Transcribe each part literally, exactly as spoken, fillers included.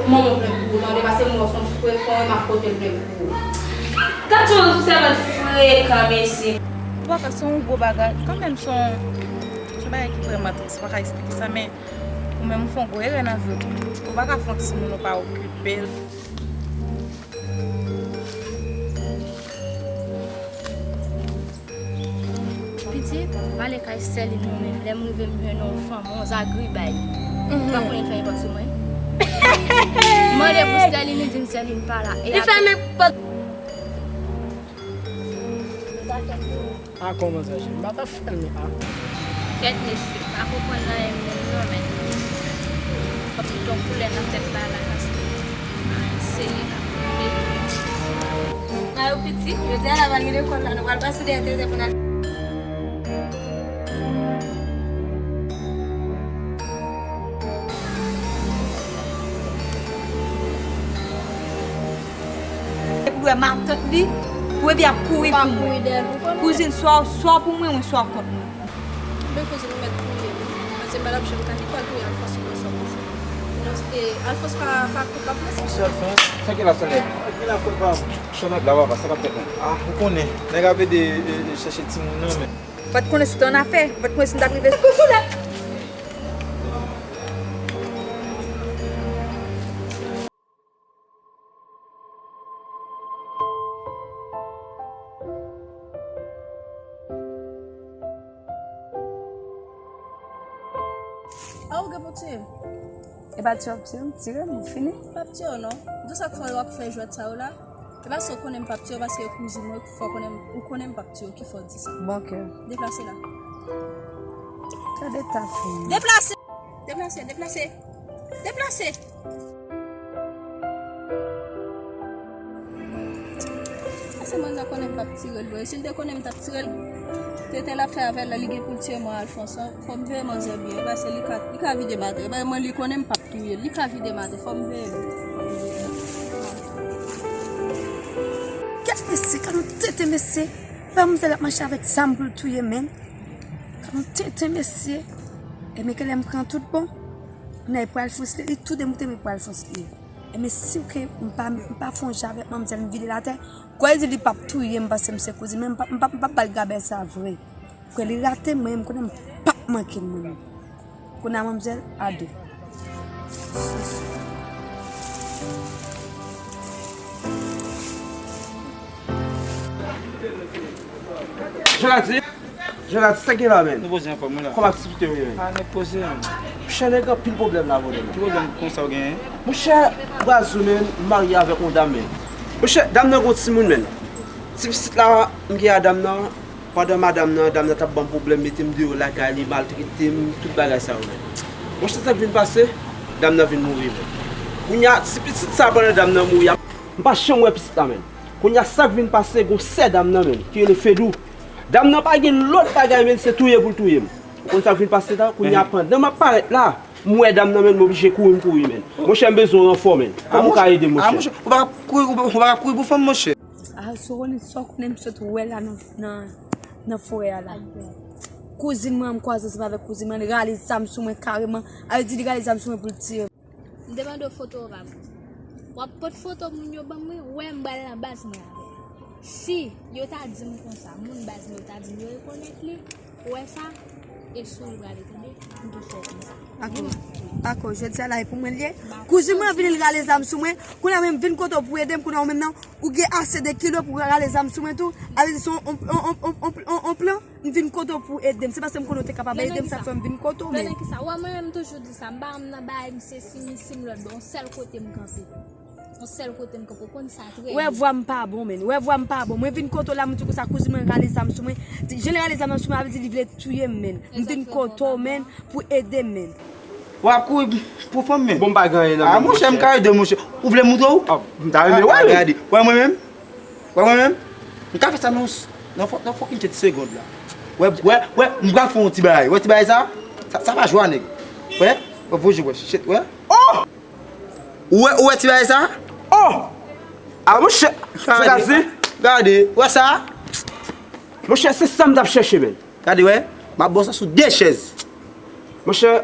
Manman plen pou ou, tande, paske m wè w se yon frekan, m ap pote l plen pou ou. Gad yon sèvant frekan, mesye. Ou pa ka, se yon gwo bagay. Kanmenm, se yon, se yon bagay ki vrèman tris. Ou pa ka eksplike sa, men ou menm, ou fè yon gwo erè nan vi w tou. Ou pa ka fè yon timoun, ou pa okipe l. Pitit, m ale kay Sterline mwen menm. Lè m rive, m jwenn yon fanm, yon zagribay. Ou pa konnen fè nenpòt sou mwen. M mande pou Sterline, li di m Sterline pa la. E li fè nenpòt. A kòman sa, cheri? M pa ta fè l, men a. Kèt mesye, pa konprann anyen menm non, men. Fòk m met yon koulè nan tèt bagay la, paske, ah, seri la. Ay, ou piti, jodi a la pa gen lekòl la, nou pral pase dèyè tenten pou n al. Epi w wè matant li, pou epi ap kouri pou mwen. Kouzin, swa, swa pou mwen, wi, swa kont mwen. Men kouzin ou mèt touye m. Paske m pa t ap janm ka ni pral touye Alphonse nan sòt konsa. Non, e, Alphonse pa, pa koupab nan sa. Mesye Alphonse, sa ki la, sa lè? Ki la, fòt pa m. Chanèl la, papa, sa k ap fèt la? Ah, ou konnen, nèg ap ede, e, e, chèche timoun nan, men. Ou pa t konnen si w te annafè, ou pa t konnen si m t ap rive sou la. A ou gen pou tiye m? E pa tiye w ap tiye m, tire m, fini. M p ap tiye w non. Di sa k fè w ap fè jwèt sa yo la. E paske w konnen m p ap tiye w, paske e kouzin mwen, fò w konnen, ou konnen m p ap tiye w, ki fè w di sa. Bon kè. Deplase la. Gade ta fini. Deplase! Deplase, deplase. Deplase! Sa se manzè konnen m p ap tire l vre. Si l te konnen m t ap tire l, tenten l ap fè avè l la, li gen pou l tiye mwen Alphonse. Fò m veye manzè byen, paske li ka, li ka vide m atè. Ebyen mwen li konnen m p ap touye l, li ka vide m atè, fò m veye l. Kèt mesye, gad yon tenten mesye. Manzè ap mache avèk zam pou l touye m, men. Gad yon tenten mesye. E men kèlè m pran tout bon. Nan e pou Alphonse li, li tou demoute men pou Alphonse li. E men si w ke m pa, m pa fè yon jan avèk manmzèl, m vide l atè, kwè li di li p ap touye m paske m se kouzin, men m p ap, m p ap, m p ap ba l grabè sa vre. Kwè li rate mwen, m konnen m p ap manke l mwen menm. Kounye a manmzèl, a de. Jodi. Jodi, sa gen la, men? Nou poze anfòm, wi, la. Kòman aktivite yo ye, men? Ah, nèg poze, men. Monchè, nèg anpil pwoblèm la, bòdè, men. Ki pwoblèm konsa w genyen? Monchè, Brazou, men, m marye avèk yon dam, men. Monchè, dam nan gon timoun, men. Ti pitit la, m gen a dam nan, pandan madanm nan, dam nan t ap ban m pwoblèm, mete m deyò lakay li, maltrete m, tout bagay sa yo, men. Monchè, sa k vin pase, dam nan vin mouri, men. Kounye a, ti pitit sa, pandan dam nan mouri a, m pa janm wè pitit la, men. Kounye a, sa k vin pase, gon sè dam nan, men, ki rele Fedou. Dam nan pa gen lòt bagay, men, se touye pou l touye m. Ou konn sa k vin pase la? Kounye a, pandan m ap parèt la, m wè dam nan, men, m oblije kouri, m kouri, men. Monchè, m bezwen ranfò, men. Kòman ou ka ede m, monchè? Ah, monchè, ou pa ka kouri, ou pa, ou pa ka kouri pou fanm, monchè. Ah, Soroni, sa w konnen m sot wè la nan, nan, nan forè a la. Kouzin mwen, m kwaze ansanm avèk kouzin mwen, li rale zam sou mwen kareman. A, li di li rale zam sou mwen pou l tiye m. M te mande w foto w pa m. W ap pot foto moun yo ban mwen, wè m pral nan baz mwen avè l. Si yo ta di m konsa, moun baz mwen yo ta di m yo rekonèt li, ou wè sa, e sou li prale, tande, m tou fè w konsa. Dakò. Dakò, jodi a la, e pou mwen l ye. Kouzin mwen vini, l rale zam sou mwen, kounye a menm vin kote w pou ede m, kounye a ou menm nan, ou gen ase de kilo pou rale zam sou mwen tou, a vle di se yon, yon, yon plan. M vin kote w pou ede m. Se paske m konnen w te kapab ede m, sa k fè m vin kote w, men. Nan kisa? Ou wè mwen menm, m toujou di sa. M pa janm nan bagay, m sesi, m si, m lòt bò. Yon sèl kote m kanpe. Yon sèl kote m kanpe. Ou konn sa trè byen. Ou wè vwa m pa bon, men. Ou wè vwa m pa bon. Mwen vin kote w la, m di w konsa, kouzin mwen rale zam sou mwen. Jan l rale zam nan sou mwen, sa vle di li vle touye m, men. M vin kote w, men, pou ede m, men. W ap kouri pou fanm, men. Bon, m pa gen anyen nan men m, monchè. Ah, monchè, m ka ede w, monchè. Ou vle m montre w? Ah, m ta renmen wè, wi. Gade. Wè mwen menm? Wè mwen menm? M ka fè sa nan, nan fò, nan fòkin tèt segond la. Wè, wè, wè, m pral fè yon ti bagay. Wè ti bagay sa? Sa, sa pa jwa, nèg. Wè? Wè, voye, wè, shit, wè. Oh! Ou wè, ou wè ti bagay sa? Oh! Ah, monchè, gade, gade, wè sa? Monchè, se sa m t ap chèche, men. Gade, wè, m ap ba w sa sou de chèz. Monchè,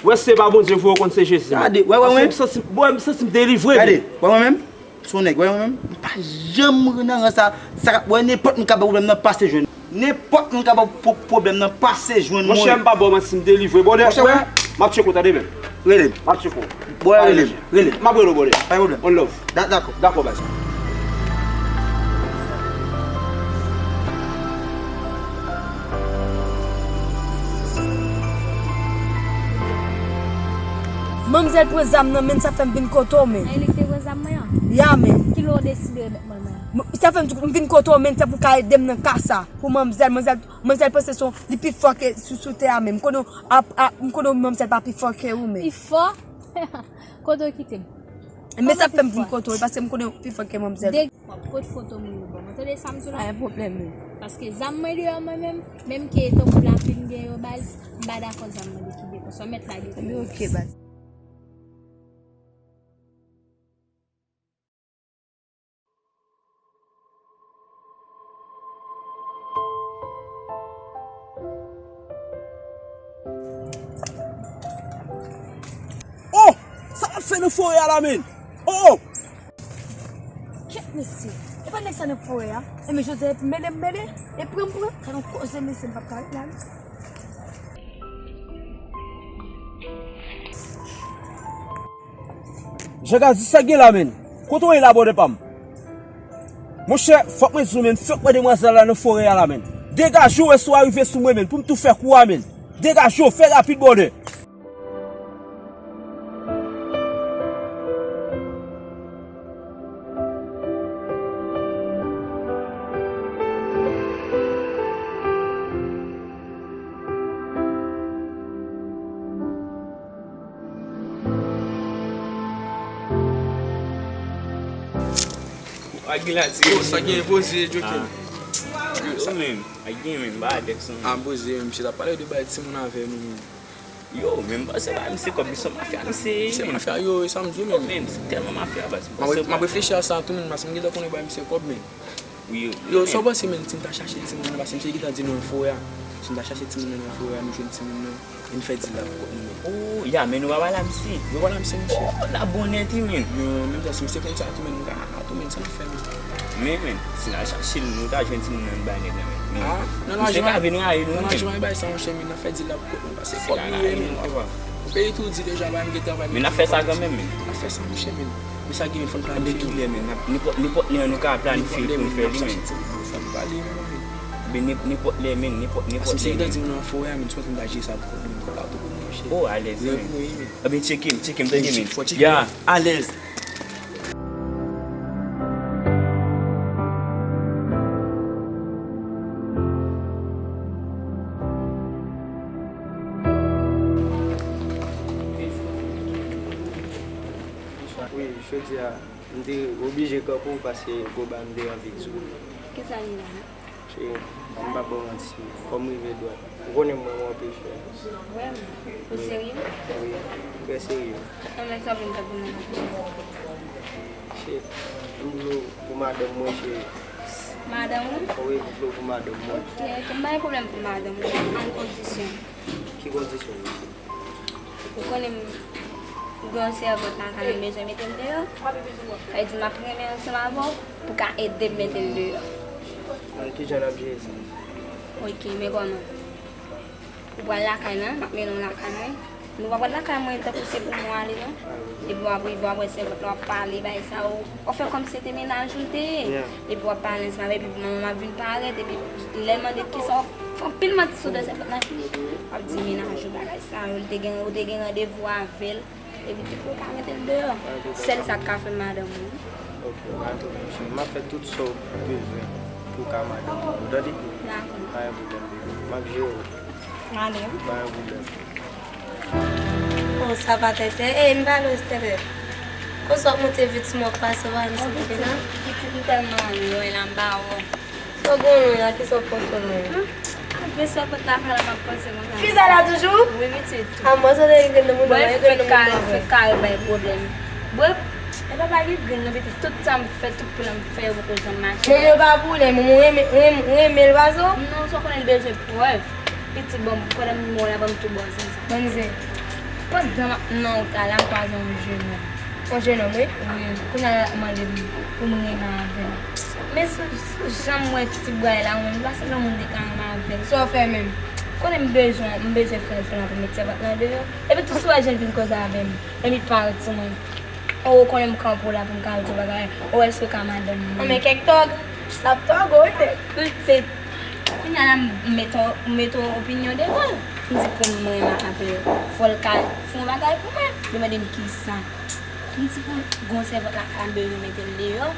Wè se pa Bondye voye w konn se Jezi. Gade, wè, wè, wè. Paske m santi, bò, m santi m delivre. Gade, wè mwen menm. Se yon nèg, wè mwen menm. M pa janm nan ran sa. Sa, wè, nenpòt moun ka ba pwoblèm nan pase jwenn. Nenpòt moun ka ba pwoblèm nan pase jwenn mwen. Monchè, m pa ba w manti, m delivre. Bòdè, wè, m ap tcheke w tande menm. Rele m. M ap tcheke w. Bòdè, rele m. Rele m. M ap rele w, bòdè. Pa gen pwoblèm. On love. Da-, dakò. Dakò, baz. Manmzèl pran zam nan men, sa fè m vin kote w men. E li ki te pran zam mwen an? Ya men. Kilè w deside remèt mwen l mwen? M-, sa fè m, m vin kote w men, se pou w ka ede m nan ka sa. Pou manmzèl, manmzèl, manmzèl panse se yon, li pi fò ke sou, sou tè a menm. M konnen w ap, ap, m konnen w manmzèl pa pi fò ke ou men. Pi fò? Kote w kite m? Men sa fè m vin kote w, paske m konnen w pi fò ke manmzèl. De-, w ap pot foto moun yo ban mwen. Tande sa m di w la? Pa gen pwoblèm, wi. Paske zam mwen deyò mwen menm, menm ke tankou lapli m gen yo baz, m pa dakò zam mwen dekide. Paske w mèt lage. Men oke, baz. Oh! Sa w ap fè nan forè a la menm? Oh! Kèt mesye, e pa nèg sa nan forè a? Enben jodi a epi mele m mele, e pran m pran, sa yon koze mesye, m p ap ka ret la non. Jan Gazi, sa k gen la menm? Kote w ye la bòdè pa m? Monchè, fòk mwen di w menm, fòk mwen demwazèl la nan forè a la menm. Degaje w, wè si w a rive sou mwen menm, pou m tou fè kou a menm. Degaje w, fè rapid bòdè. Ak gen la ti. Yo, sa gen poze, Joker. Yo, ou menm, ak gen menm, ba Alex, non. A poze, misye t ap pale de bay timoun avè nou, menm. Yo, men m panse pa misye kòb, misye mafya, misye. Misye mafya, yo, e sa m di w menm. Men, misye tèlman mafya, baz. M ap, m ap reflechi a sa tou, menm, paske m gentan konnen bay misye kòb, men. Wi, yo, yo, sa w panse, menm, si m ta chache timoun nan, paske misye gentan di nou nan forè a. Si m ta chache timoun nan nan forè a, nou jwenn timoun nan, e n fè dil la pou kont nou, menm. Oh, ya, men nou pa pale a misye. Nou pa pale a misye, monchè. Oh, la bonè tou, menm. Yo, menm jan si misye konn sa tou, menm, nou ka tou, menm, sa n ap fè, menm. Men, men, si n al chache l, nou ta jwenn timoun nan bay nèg la, men. Ah, nan lajan, misye ka vin rayi nou, nan lajan e bay sa, monchè, men n ap fè dil la pou kont nou, paske kòb li ye, men. Ou peye tou di deja, bay m gen travay, men n ap fè sa kanmenm, men. N ap fè sa, monchè, men. Men sa gen, fò n planifye. Nenpòt kilè, men, n ap, nenpòt, nenpòt lè nou ka planifye pou n fè li, men. N ap chache timoun, fò n pale, men. Men nen-, nenpòt lè, men, nenpòt, nenpòt lè, men. Paske misye gentan di nou nan forè a, men, sou konn ta jere sa pou kont nou, kòb la tou pou nou, monchè. Oh, alèz, men. Wi, men. Ebyen, tcheke m, tcheke m, tande, men. Fò tcheke. Ya, alèz. Wi, jodi a, m te oblije kanpe w paske gwo bagay m te anvi di w. Kisa li la? Cheri, m p ap ba w manti, fò m rive dwat. Ou konnen m renmen w anpil, cheri. Vrèman? Ou serye? Wi, trè serye. Anben sa vin fè pou nou. Cheri, m vle w pou madanm mwen, cheri. Madanm ou? Wi, m vle w pou madanm mwen. Ok, ok, m pa gen pwoblèm pou madanm ou, a yon kondisyon. Ki kondisyon? Ou konnen m, m gen yon sèvant lakay mwen, m bezwen mete l deyò. Sa vle di m ap renmen ansanm avè w pou w ka ede m mete l deyò. An, kijan n ap jere sa? Ok, men kòman? Ou pral lakay mwen, m ap mennen w lakay mwen. Nou pa pral lakay mwen tankou se pou mwen ale non. Epi w ap rive, w ap wè sèvant la, w ap pale, bagay sa yo. W ap fè kòmsi se te mennaj ou l te ye. Epi w ap pale ansanm avè l, epi manman m ap vin parèt, epi lè l mande l kisa w ap fè anpil manti sou do sèvant la. W ap di mennaj ou bagay sa yo, li te gen, ou te gen randevou avè l, epi tout moun ka mete l deyò. Sèl sa k ka fè madanm ou. Ok, pa gen pwoblèm, cheri. M ap fè tout sa w bezwen pou w ka madanm mwen, ou tande? Dakò. Pa gen pwoblèm, baby. M ap jere w. Gade m. Pa gen pwoblèm. Oh, sa pa tètè. Ey, m pa lòs tètè. Konsa w ap monte vit sou mwen, w ap pase w pa vin sou kote la. Pitit, m tèlman lwen la, m pa wè w. Sa w gen w lwen la, kisa w panse w lwen? Wi, sèvant lakay la, m ap panse konsa. Fi sa la toujou? Wi, pitit. A mwen, sa te gen nan moun nan, gen nan moun nan. Fè kare bay pwoblèm. Bwè, e pa bay li grenn nan, pitit. Tout sa m fè, tout plan m fè, yo poko janm mache. Manman pa pou lè, manman renmen, renmen, renmen l, pa sa? Non, sa w konnen l bezwen prèv. Pitit, bon, pandan m mò la, ban m tou bò zen sa. Ban m zen. Pandan m ap nan wout la, la m kwaze yon jenòm. Yon jenòm, wi. Wi, kounye a l ap mande m pou m renmen avè l. Men sou, sou jan m wè ti bwa la, ou menm, li pa sanble yon moun ki ka renmen avè l. Sa w fè menm? Konnen m bezwen, m bezwen fè yon plan pou m met sèvant lan deyò. Epi tou si w wè jan l vin koze avè m, epi l parèt sou mwen. Ou konnen m kanpe w la pou m ka di w bagay, ou èske w ka madanm mwen? Anben kèk tòg, l ap tòg ou, wi, men. Wi, se, kounye a la m mete, m mete opinyon devan l. M di pou m renmen avè l, fò l ka fè yon bagay pou mwen. Li mande m kisa. M di pou l gon sèvant la ka bezwen mete l deyò.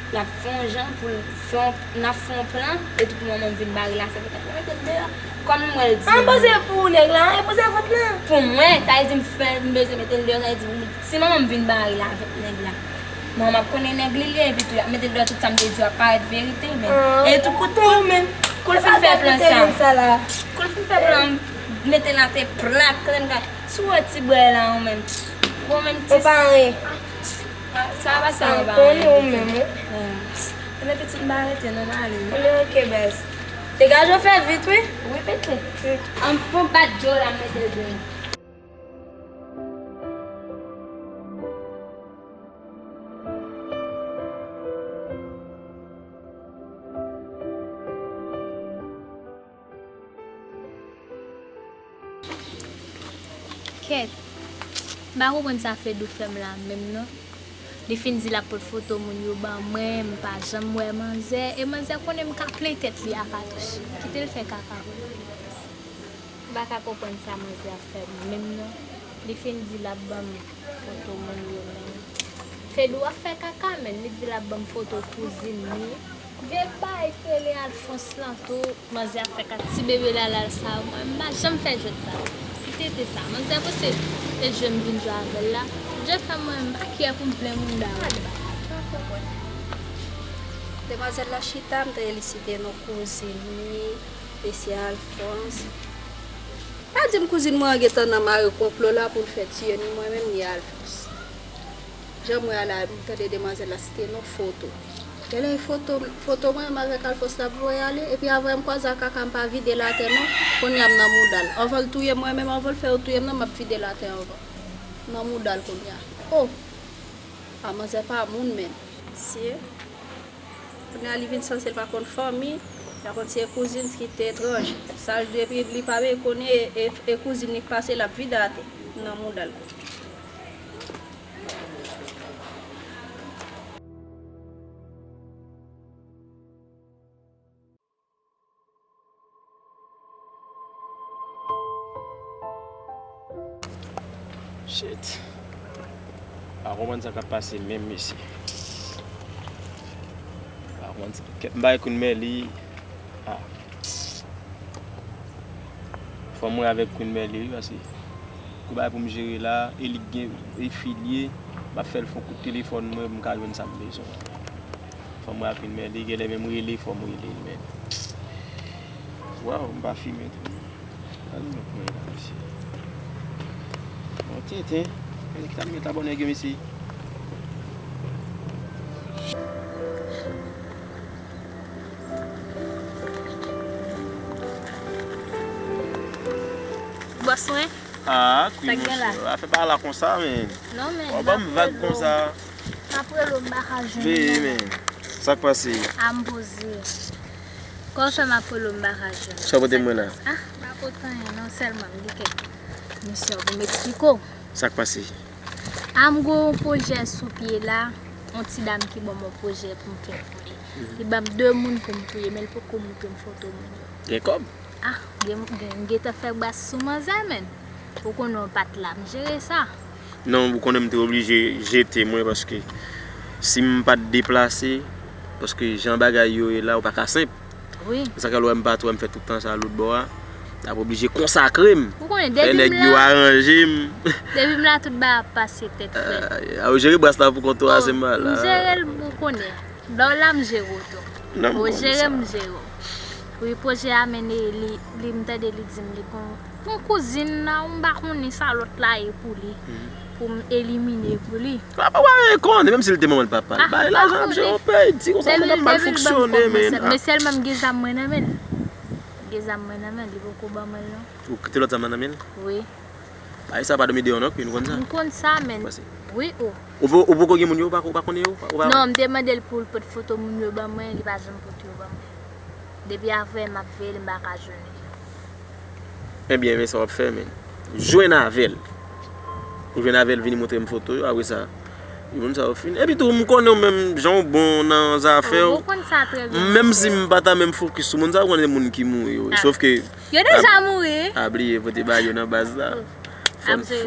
N ap fè yon jan pou l fè yon, n ap fè yon plan, epi pou manman m vin bare l a sèvant la pou mete l deyò. Kòm m wè l di. An poze pou nèg la, an poze avèk lan. Pou mwen, sa vle di m fè, m bezwen mete l deyò, sa vle di pou mwen. Si manman m vin bare l avèk nèg la, manman m ap konnen nèg li ye, epi tou, y ap mete l deyò, tout sa m te di yo ap parèt verite, men. E tou kout pou ou menm. Kou l fin fè plan sa. Kou l fin fè plan, mete l atè plat, kote m ka. Si w wè ti bwa la, ou menm. Bon, menm ti. Ou pa anyen. Sa va sa, ou pa anyen. Ou menm, wi. Ebyen, pitit, m pa rete, non, m ale, wi. Ebyen, oke, baz. Degaje w fè vit, wi. Wi, pitit. An, pou bat djo la, m mete l deyò. Kèt, m pa konprann sa Fedou fè m la menm non. Li fin di l ap pot foto moun yo ban mwen, m pa janm wè manzè, e manzè konnen m ka plen tèt li a katouch. Kite l fè kaka pou li. M pa ka konprann sa manzè ap fè menm non. Li fin di l ap ban m foto moun yo menm. Fedou ap fè kaka menm, li di l ap ban m foto kouzin li. Vye bay ki rele Alphonse lan tou, manzè ap fè kaka. Ti bebe Lala sa, mwen m pa janm fè jwèt sa. Ki tete sa, manzè panse e jwe m vin jwe avè l la. Jwèt sa mwen m pa kyè pou m plen mounda mwen. Demwazèl la chita, m tande li site non kouzin li. Mesye Alphonse. Pa di m kouzin mwen an gentan nan mare konplo la pou l fè tiye ni mwen menm ni Alphonse. Jan m wè a la, m tande demwazèl la site non foto. Genlè e foto, foto mwen menm avèk Alphonse l ap voye ale, epi avè m kwaze ak kaka m pa vide l atè non, kounye a m nan mouda l. Anvan l touye mwen menm, anvan l fè yo touye m nan, m ap vide l atè anvan. M nan mouda l kounye a. Oh! A manzè pa moun menm. Mesye. Kounye a li vin sanse l pa konn fanmi, l pa konn si e kouzin ki te etranj. Sa depi li pa vle konnen e, e, e kouzin li k pase l ap vide atè nan mouda l. Shit. Pa konprann sa k ap pase menm, mesye. Pa konprann sa. Kèt m bay Queen Melly. Ah. Fò m wè avèk Queen Melly, wi, paske kou bagay pou m jere la, e li k gen, e fi l ye, m ap fè l fè yon kout telefòn mwen pou m ka jwenn sa m bezwen. Fò m raple l, men li genlè menm rele, fò m rele l, men. Waw, m pa fimen tou. Gad lòt mwen la, mesye. Bon, tenten. Men ki ta met la bò nèg yo, mesye. Bòs mwen. Ah, Queen, mesye. Afè pa la konsa, men. Non, men. W ap ban m vag konsa. M ap rele w, m pa ka jwenn ou. Veye, men. Sa k pase? A m poze. Kòman fè m ap rele w, m pa ka jwenn ou? Sa w pote mwen la? Ah, m pa pote anyen, non, sèlman m gen kèk misyon pou m eksplike w. Sa k pase? A m gen yon pwojè sou pye la, yon ti dam ki ban m yon pwojè pou m fè pou li. Li ban m de moun pou m touye, men li poko montre m foto moun yo. Gen kòb? Ah, gen, gen, m gentan fè bras sou manzè, men. Ou konnen w pa t la, m jere sa. Non, ou konnen m te oblije jete mwen, paske si m pa t deplase, paske jan bagay yo ye la, ou pa ka senp. Wi. Se sa k fè lè w wè m pa t wè m fè tout tan sa lòt bò a, m t ap oblije konsakre m. Ou konnen, fè depi m nèg yo la, aranje m. Depi m la, tout bagay ap pase tèt frèt. Ah, ou jere bras la pou kont ou a, se m pa la. M jere l, ou konnen. Lè w la, m jere w tou. Ou jere m, m jere w. Wi, pwojè a, men li, li, m tande li di m li kon, kon kouzin nan, m pa konnen sa lòt la ye pou li. Pou m elimine pou li. Papa w a rekonèt, menm si l te manman l papa l. Ba li lajan ap jere yon peyi, di konsa moun ap mal fonksyone, men. Men sèlman m gen zam mwen nan men l. M gen zam mwen nan men l, li poko ban mwen l non. Ou kite lòt zam nan nan men l? Wi. Ay, sa pa dòmi deyò non, Queen, ou konn sa? M konn sa, men. Pase. Wi, o. Ou, ou poko gen moun yo, ou pa, ou pa konnen yo? Ou pa... Non, m te mande l pou l pot foto moun yo ban mwen, li pa janm pot yo ban mwen. Depi avè m ap veye l, m pa ka jwenn li. Ebyen, men sa w ap fè, men. Jwenn avè l. Ou jwenn avè l, vini montre m foto yo, apre sa. Moun sa yo fin. Epi tou, m konnen w menm, jan w bon nan zafè w. Ou konn sa trè byen. Menm si m pa ta menm fokis sou moun sa yo, ou konnen moun ki mouri yo. Sof ke... Yo deja mouri. A bliye pote bagay yo nan baz la.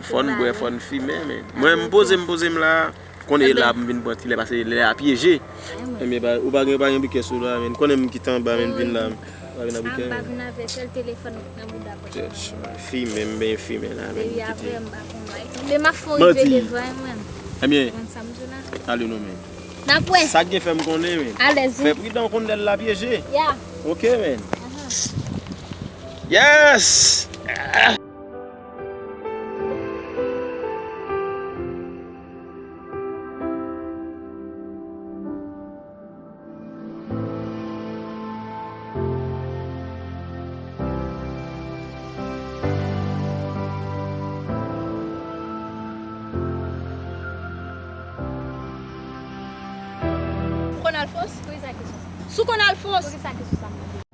Fò n bwè, fò n fimen, men. Mwen, m poze, m poze m la. Konnen e la pou m vin pran ti lè, pase lè a pyeje. Ebyen, ou pa gen, pa gen bikè sou la, men. Konnen m kite anba, men, vin la. Pa vin nan bikè. Anba vin avè sèl telefòn nan bouda pòch mwen. Fimen, m benyen fimen la, men. Depi apre, m pa konn bagay. Tonbe, m ap fon rive devan, mwen. Ebyen, ale non, men. N ap wè. Sa k gen fè m konnen, men. Alèz wi. Fè pridan, ou konn lè l la pyeje. Ya. Oke, men. Yes! Ou konn Alphonse? Poukisa kesyon sa? Si w konn Alphonse? Poukisa kesyon sa?